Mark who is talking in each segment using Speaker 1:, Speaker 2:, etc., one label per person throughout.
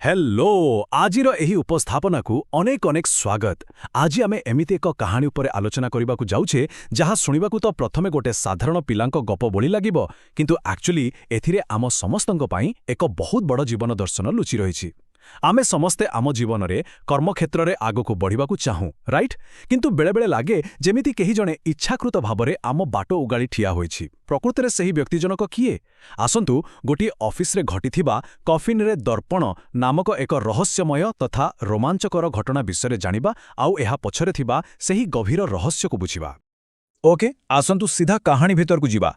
Speaker 1: Hello, ଆଜିର ଏହି ଉପସ୍ଥାପନାକୁ ଅନେକ ଅନେକ ସ୍ୱାଗତ। ଆଜି ଆମେ ଏମିତି ଏକ କାହାଣୀ ଉପରେ ଆଲୋଚନା କରିବାକୁ ଯାଉଛେ, ଯାହା ଶୁଣିବାକୁ ତ ପ୍ରଥମେ ଗୋଟେ ସାଧାରଣ ପିଲାଙ୍କ ଗପ ଭଳି ଲାଗିବ, କିନ୍ତୁ ଆକ୍ଚୁଆଲି ଏଥିରେ ଆମ ସମସ୍ତଙ୍କ ପାଇଁ ଏକ ବହୁତ ବଡ଼ ଜୀବନ ଦର୍ଶନ ଲୁଚି ରହିଛି। ଆମେ ସମସ୍ତେ ଆମ ଜୀବନରେ କର୍ମକ୍ଷେତ୍ରରେ ଆଗକୁ ବଢ଼ିବାକୁ ଚାହୁଁ, ରାଇଟ୍? କିନ୍ତୁ ବେଳେବେଳେ ଲାଗେ ଯେମିତି କେହି ଜଣେ ଇଚ୍ଛାକୃତ ଭାବରେ ଆମ ବାଟ ଓଗାଳି ଠିଆ ହୋଇଛି। ପ୍ରକୃତରେ ସେହି ବ୍ୟକ୍ତି ଜଣକ କିଏ? ଆସନ୍ତୁ, ଗୋଟିଏ ଅଫିସରେ ଘଟିଥିବା କଫିନରେ ଦର୍ପଣ ନାମକ ଏକ ରହସ୍ୟମୟ ତଥା ରୋମାଞ୍ଚକର ଘଟଣା ବିଷୟରେ ଜାଣିବା ଆଉ ଏହା ପଛରେ ଥିବା ସେହି ଗଭୀର ରହସ୍ୟକୁ ବୁଝିବା।
Speaker 2: ଓକେ, ଆସନ୍ତୁ ସିଧା କାହାଣୀ ଭିତରକୁ ଯିବା।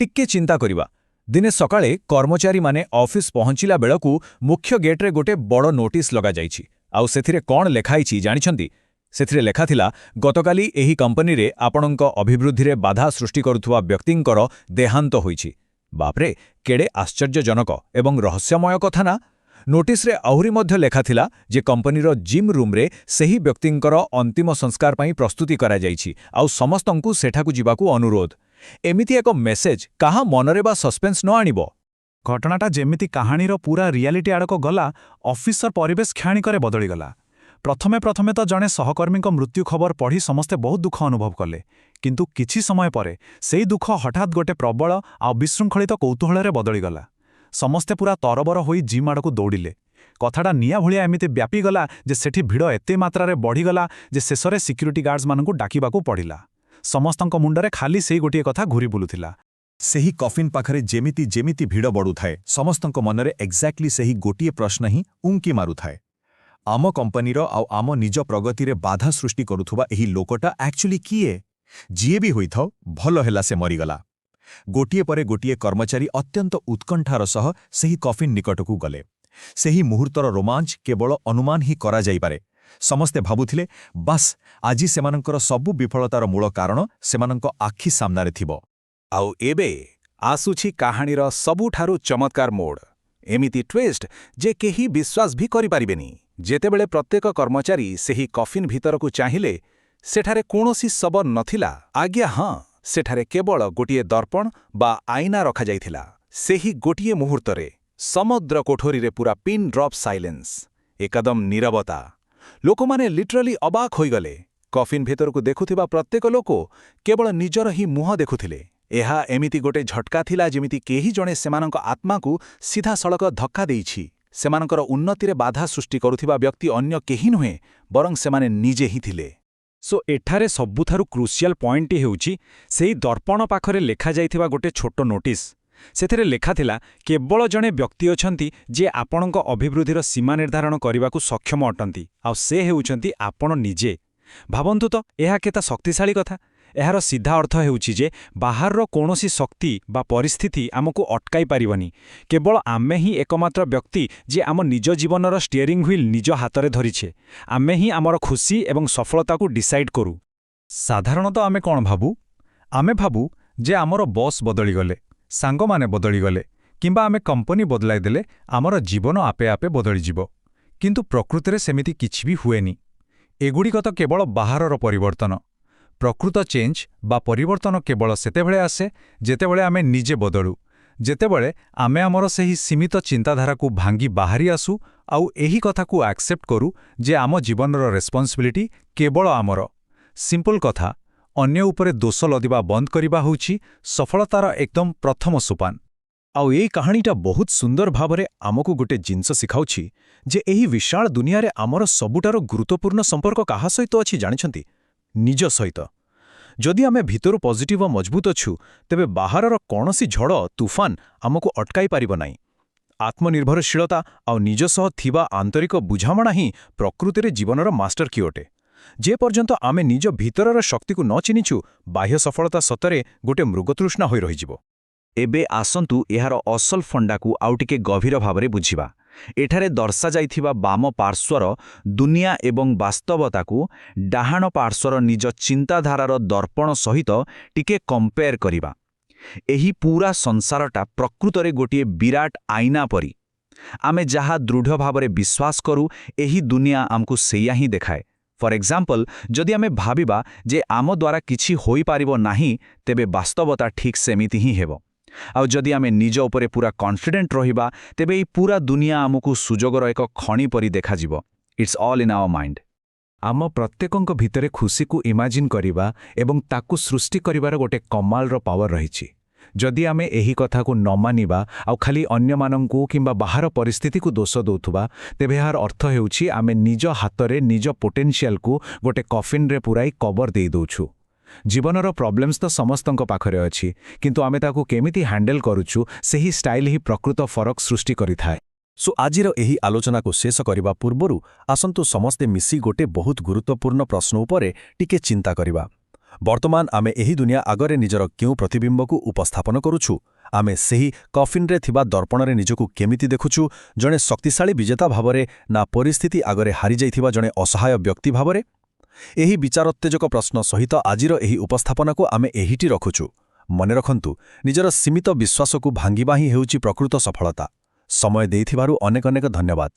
Speaker 2: ଟିକେ ଚିନ୍ତା କରିବା। ଦିନେ ସକାଳେ କର୍ମଚାରୀମାନେ ଅଫିସ ପହଞ୍ଚିଲା ବେଳକୁ ମୁଖ୍ୟ ଗେଟ୍ରେ ଗୋଟେ ବଡ଼ ନୋଟିସ୍ ଲଗାଯାଇଛି। ଆଉ ସେଥିରେ କ'ଣ ଲେଖାହେଇଛି ଜାଣିଛନ୍ତି? ସେଥିରେ ଲେଖାଥିଲା, ଗତକାଲି ଏହି କମ୍ପାନୀରେ ଆପଣଙ୍କ ଅଭିବୃଦ୍ଧିରେ ବାଧା ସୃଷ୍ଟି କରୁଥିବା ବ୍ୟକ୍ତିଙ୍କର ଦେହାନ୍ତ ହୋଇଛି। ବାପରେ, କେଡ଼େ ଆଶ୍ଚର୍ଯ୍ୟଜନକ ଏବଂ ରହସ୍ୟମୟ କଥା ନା? ନୋଟିସ୍ରେ ଆହୁରି ମଧ୍ୟ ଲେଖାଥିଲା ଯେ କମ୍ପାନୀର ଜିମ୍ ରୁମ୍ରେ ସେହି ବ୍ୟକ୍ତିଙ୍କର ଅନ୍ତିମ ସଂସ୍କାର ପାଇଁ ପ୍ରସ୍ତୁତି କରାଯାଇଛି ଆଉ ସମସ୍ତଙ୍କୁ ସେଠାକୁ ଯିବାକୁ ଅନୁରୋଧ। ଏମିତି ଏକ ମେସେଜ କାହା ମନରେ ବା ସସ୍ପେନ୍ସ ନ ଆଣିବ?
Speaker 3: ଘଟଣାଟା ଯେମିତି କାହାଣୀର ପୁରା ରିଆଲିଟି ଆଡ଼କୁ ଗଲା, ଅଫିସର ପରିବେଶ କ୍ଷଣିକରେ ବଦଳିଗଲା। ପ୍ରଥମେ ପ୍ରଥମେ ତ ଜଣେ ସହକର୍ମୀଙ୍କ ମୃତ୍ୟୁ ଖବର ପଢ଼ି ସମସ୍ତେ ବହୁତ ଦୁଃଖ ଅନୁଭବ କଲେ। କିନ୍ତୁ କିଛି ସମୟ ପରେ ସେଇ ଦୁଃଖ ହଠାତ୍ ଗୋଟେ ପ୍ରବଳ ଆଉ ବିଶୃଙ୍ଖଳିତ କୌତୂହଳରେ ବଦଳିଗଲା। ସମସ୍ତେ ପୁରା ତରବର ହୋଇ ଜିମ୍ ଆଡ଼କୁ ଦୌଡ଼ିଲେ। କଥାଟା ନିଆଁ ଭଳିଆ ଏମିତି ବ୍ୟାପିଗଲା ଯେ ସେଠି ଭିଡ଼ ଏତେ ମାତ୍ରାରେ ବଢ଼ିଗଲା ଯେ ଶେଷରେ ସିକ୍ୟୁରିଟି ଗାର୍ଡସମାନଙ୍କୁ ଡାକିବାକୁ ପଡ଼ିଲା। ସମସ୍ତଙ୍କ ମୁଣ୍ଡରେ ଖାଲି ସେଇ ଗୋଟିଏ କଥା ଘୁରି ବୁଲୁଥିଲା।
Speaker 4: ସେହି କଫିନ୍ ପାଖରେ ଯେମିତି ଯେମିତି ଭିଡ଼ ବଢ଼ୁଥାଏ, ସମସ୍ତଙ୍କ ମନରେ ଏକ୍ଜାକ୍ଟଲି ସେହି ଗୋଟିଏ ପ୍ରଶ୍ନ ହିଁ ଉଙ୍କି ମାରୁଥାଏ। ଆମ କମ୍ପାନୀର ଆଉ ଆମ ନିଜ ପ୍ରଗତିରେ ବାଧା ସୃଷ୍ଟି କରୁଥିବା ଏହି ଲୋକଟା ଆକ୍ଚୁଆଲି କିଏ? ଯିଏ ବି ହୋଇଥାଉ, ଭଲ ହେଲା ସେ ମରିଗଲା। ଗୋଟିଏ ପରେ ଗୋଟିଏ କର୍ମଚାରୀ ଅତ୍ୟନ୍ତ ଉତ୍କଣ୍ଠାର ସହ ସେହି କଫିନ୍ ନିକଟକୁ ଗଲେ। ସେହି ମୁହୂର୍ତ୍ତର ରୋମାଞ୍ଚ କେବଳ ଅନୁମାନ ହିଁ କରାଯାଇପାରେ। ସମସ୍ତେ ଭାବୁଥିଲେ, ବାସ୍, ଆଜି ସେମାନଙ୍କର ସବୁ ବିଫଳତାର ମୂଳ କାରଣ ସେମାନଙ୍କ ଆଖି ସାମ୍ନାରେ ଥିବ।
Speaker 5: ଆଉ ଏବେ ଆସୁଛି କାହାଣୀର ସବୁଠାରୁ ଚମତ୍କାର ମୋଡ଼। ଏମିତି ଟ୍ୱିଷ୍ଟ ଯେ କେହି ବିଶ୍ୱାସ ବି କରିପାରିବେନି। ଯେତେବେଳେ ପ୍ରତ୍ୟେକ କର୍ମଚାରୀ ସେହି କଫିନ୍ ଭିତରକୁ ଚାହିଁଲେ, ସେଠାରେ କୌଣସି ଶବ ନଥିଲା। ଆଜ୍ଞା ହଁ, ସେଠାରେ କେବଳ ଗୋଟିଏ ଦର୍ପଣ ବା ଆଇନା ରଖାଯାଇଥିଲା। ସେହି ଗୋଟିଏ ମୁହୂର୍ତ୍ତରେ ସମଗ୍ର କୋଠରୀରେ ପୁରା ପିନ୍ ଡ୍ରପ୍ ସାଇଲେନ୍ସ, ଏକଦମ ନୀରବତା। ଲୋକମାନେ ଲିଟରାଲି ଅବାକ୍ ହୋଇଗଲେ। କଫିନ୍ ଭିତରକୁ ଦେଖୁଥିବା ପ୍ରତ୍ୟେକ ଲୋକ କେବଳ ନିଜର ହିଁ ମୁହଁ ଦେଖୁଥିଲେ। ଏହା ଏମିତି ଗୋଟେ ଝଟକା ଥିଲା, ଯେମିତି କେହି ଜଣେ ସେମାନଙ୍କ ଆତ୍ମାକୁ ସିଧାସଳଖ ଧକ୍କା ଦେଇଛି। ସେମାନଙ୍କର ଉନ୍ନତିରେ ବାଧା ସୃଷ୍ଟି କରୁଥିବା ବ୍ୟକ୍ତି ଅନ୍ୟ କେହି ନୁହେଁ, ବରଂ ସେମାନେ ନିଜେ ହିଁ ଥିଲେ।
Speaker 3: ସୋ ଏଠାରେ ସବୁଠାରୁ କ୍ରୁସିଆଲ ପଏଣ୍ଟଟି ହେଉଛି ସେଇ ଦର୍ପଣ ପାଖରେ ଲେଖାଯାଇଥିବା ଗୋଟେ ଛୋଟ ନୋଟିସ୍। ସେଥିରେ ଲେଖାଥିଲା, କେବଳ ଜଣେ ବ୍ୟକ୍ତି ଅଛନ୍ତି ଯିଏ ଆପଣଙ୍କ ଅଭିବୃଦ୍ଧିର ସୀମା ନିର୍ଦ୍ଧାରଣ କରିବାକୁ ସକ୍ଷମ ଅଟନ୍ତି, ଆଉ ସେ ହେଉଛନ୍ତି ଆପଣ ନିଜେ। ଭାବନ୍ତୁ ତ, ଏହା କେତେ ଶକ୍ତିଶାଳୀ କଥା! ଏହାର ସିଧା ଅର୍ଥ ହେଉଛି ଯେ ବାହାରର କୌଣସି ଶକ୍ତି ବା ପରିସ୍ଥିତି ଆମକୁ ଅଟକାଇ ପାରିବନି। କେବଳ ଆମେ ହିଁ ଏକମାତ୍ର ବ୍ୟକ୍ତି ଯିଏ ଆମ ନିଜ ଜୀବନର ଷ୍ଟିୟରିଂ ହ୍ୱିଲ୍ ନିଜ ହାତରେ ଧରିଛେ। ଆମେ ହିଁ ଆମର ଖୁସି ଏବଂ ସଫଳତାକୁ ଡିସାଇଡ୍ କରୁ।
Speaker 2: ସାଧାରଣତଃ ଆମେ କ'ଣ ଭାବୁ? ଆମେ ଭାବୁ ଯେ ଆମର ବସ୍ ବଦଳିଗଲେ, ସାଙ୍ଗମାନେ ବଦଳିଗଲେ କିମ୍ବା ଆମେ କମ୍ପାନୀ ବଦଳାଇଦେଲେ ଆମର ଜୀବନ ଆପେ ଆପେ ବଦଳିଯିବ। କିନ୍ତୁ ପ୍ରକୃତିରେ ସେମିତି କିଛି ବି ହୁଏନି। ଏଗୁଡ଼ିକ ତ କେବଳ ବାହାରର ପରିବର୍ତ୍ତନ। ପ୍ରକୃତ ଚେଞ୍ଜ ବା ପରିବର୍ତ୍ତନ କେବଳ ସେତେବେଳେ ଆସେ, ଯେତେବେଳେ ଆମେ ନିଜେ ବଦଳୁ, ଯେତେବେଳେ ଆମେ ଆମର ସେହି ସୀମିତ ଚିନ୍ତାଧାରାକୁ ଭାଙ୍ଗି ବାହାରି ଆସୁ ଆଉ ଏହି କଥାକୁ ଆକ୍ସେପ୍ଟ କରୁ ଯେ ଆମ ଜୀବନର ରେସ୍ପନ୍ସିବିଲିଟି କେବଳ ଆମର। ସିମ୍ପଲ୍ କଥା, ଅନ୍ୟ ଉପରେ ଦୋଷ ଲଦିବା ବନ୍ଦ କରିବା ହେଉଛି ସଫଳତାର ଏକଦମ ପ୍ରଥମ ସୋପାନ।
Speaker 1: ଆଉ ଏଇ କାହାଣୀଟା ବହୁତ ସୁନ୍ଦର ଭାବରେ ଆମକୁ ଗୋଟେ ଜିନିଷ ଶିଖାଉଛି ଯେ ଏହି ବିଶାଳ ଦୁନିଆରେ ଆମର ସବୁଠାରୁ ଗୁରୁତ୍ୱପୂର୍ଣ୍ଣ ସମ୍ପର୍କ କାହା ସହିତ ଅଛି ଜାଣିଛନ୍ତି? ନିଜ ସହିତ। ଯଦି ଆମେ ଭିତରୁ ପଜିଟିଭ ଓ ମଜବୁତ ଅଛୁ, ତେବେ ବାହାରର କୌଣସି ଝଡ଼ ତୁଫାନ ଆମକୁ ଅଟକାଇ ପାରିବ ନାହିଁ। ଆତ୍ମନିର୍ଭରଶୀଳତା ଆଉ ନିଜ ସହ ଥିବା ଆନ୍ତରିକ ବୁଝାମଣା ହିଁ ପ୍ରକୃତିରେ ଜୀବନର ମାଷ୍ଟର କି ଅଟେ। ଯେ ପର୍ଯ୍ୟନ୍ତ ଆମେ ନିଜ ଭିତରର ଶକ୍ତିକୁ ନ ଚିହ୍ନିଛୁ, ବାହ୍ୟ ସଫଳତା ସତରେ ଗୋଟେ ମୃଗତୃଷ୍ଣା ହୋଇ ରହିଯିବ।
Speaker 6: ଏବେ ଆସନ୍ତୁ, ଏହାର ଅସଲ ଫଣ୍ଡାକୁ ଆଉ ଟିକେ ଗଭୀର ଭାବରେ ବୁଝିବା। ଏଠାରେ ଦର୍ଶାଯାଇଥିବା ବାମ ପାର୍ଶ୍ୱର ଦୁନିଆ ଏବଂ ବାସ୍ତବତାକୁ ଡାହାଣ ପାର୍ଶ୍ୱର ନିଜ ଚିନ୍ତାଧାରାର ଦର୍ପଣ ସହିତ ଟିକେ କମ୍ପେୟାର କରିବା। ଏହି ପୁରା ସଂସାରଟା ପ୍ରକୃତରେ ଗୋଟିଏ ବିରାଟ ଆଇନା ପରି। ଆମେ ଯାହା ଦୃଢ଼ ଭାବରେ ବିଶ୍ୱାସ କରୁ, ଏହି ଦୁନିଆ ଆମକୁ ସେଇଆ ହିଁ ଦେଖାଏ। ଫର୍ ଏକ୍ଜାମ୍ପଲ୍, ଯଦି ଆମେ ଭାବିବା ଯେ ଆମ ଦ୍ୱାରା କିଛି ହୋଇପାରିବ ନାହିଁ, ତେବେ ବାସ୍ତବତା ଠିକ୍ ସେମିତି ହିଁ ହେବ। ଆଉ ଯଦି ଆମେ ନିଜ ଉପରେ ପୂରା କନଫିଡେଣ୍ଟ ରହିବା, ତେବେ ଏହି ପୂରା ଦୁନିଆ ଆମକୁ ସୁଯୋଗର ଏକ ଖଣି ପରି ଦେଖାଯିବ। It's all in our mind.
Speaker 5: ଆମ ପ୍ରତ୍ୟେକଙ୍କ ଭିତରେ ଖୁସିକୁ ଇମାଜିନ୍ କରିବା ଏବଂ ତାକୁ ସୃଷ୍ଟି କରିବାର ଗୋଟେ କମାଲର ପାୱାର ରହିଛି। ଯଦି ଆମେ ଏହି କଥାକୁ ନ ମାନିବା ଆଉ ଖାଲି ଅନ୍ୟମାନଙ୍କୁ କିମ୍ବା ବାହାର ପରିସ୍ଥିତିକୁ ଦୋଷ ଦେଉଥିବା, ତେବେ ଏହାର ଅର୍ଥ ହେଉଛି ଆମେ ନିଜ ହାତରେ ନିଜ ପୋଟେନ୍ସିଆଲକୁ ଗୋଟେ କଫିନରେ ପୂରାଇ କବର ଦେଇଦେଉଛୁ। ଜୀବନର ପ୍ରୋବ୍ଲେମ୍ସ ତ ସମସ୍ତଙ୍କ ପାଖରେ ଅଛି, କିନ୍ତୁ ଆମେ ତାକୁ କେମିତି ହ୍ୟାଣ୍ଡେଲ୍ କରୁଛୁ, ସେହି ଷ୍ଟାଇଲ୍ ହିଁ ପ୍ରକୃତ ଫରକ ସୃଷ୍ଟି କରିଥାଏ।
Speaker 1: ସୋ ଆଜିର ଏହି ଆଲୋଚନାକୁ ଶେଷ କରିବା ପୂର୍ବରୁ ଆସନ୍ତୁ ସମସ୍ତେ ମିଶି ଗୋଟେ ବହୁତ ଗୁରୁତ୍ୱପୂର୍ଣ୍ଣ ପ୍ରଶ୍ନ ଉପରେ ଟିକେ ଚିନ୍ତା କରିବା। ବର୍ତ୍ତମାନ ଆମେ ଏହି ଦୁନିଆ ଆଗରେ ନିଜର କେଉଁ ପ୍ରତିବିମ୍ବକୁ ଉପସ୍ଥାପନ କରୁଛୁ? ଆମେ ସେହି କଫିନରେ ଥିବା ଦର୍ପଣରେ ନିଜକୁ କେମିତି ଦେଖୁଛୁ, ଜଣେ ଶକ୍ତିଶାଳୀ ବିଜେତା ଭାବରେ ନା ପରିସ୍ଥିତି ଆଗରେ ହାରିଯାଇଥିବା ଜଣେ ଅସହାୟ ବ୍ୟକ୍ତି ଭାବରେ? ଏହି ବିଚାରୋତ୍ତେଜକ ପ୍ରଶ୍ନ ସହିତ ଆଜିର ଏହି ଉପସ୍ଥାପନାକୁ ଆମେ ଏହିଟି ରଖୁଛୁ। ମନେ ରଖନ୍ତୁ, ନିଜର ସୀମିତ ବିଶ୍ୱାସକୁ ଭାଙ୍ଗିବା ହିଁ ହେଉଛି ପ୍ରକୃତ ସଫଳତା। ସମୟ ଦେଇଥିବାରୁ ଅନେକ ଅନେକ ଧନ୍ୟବାଦ।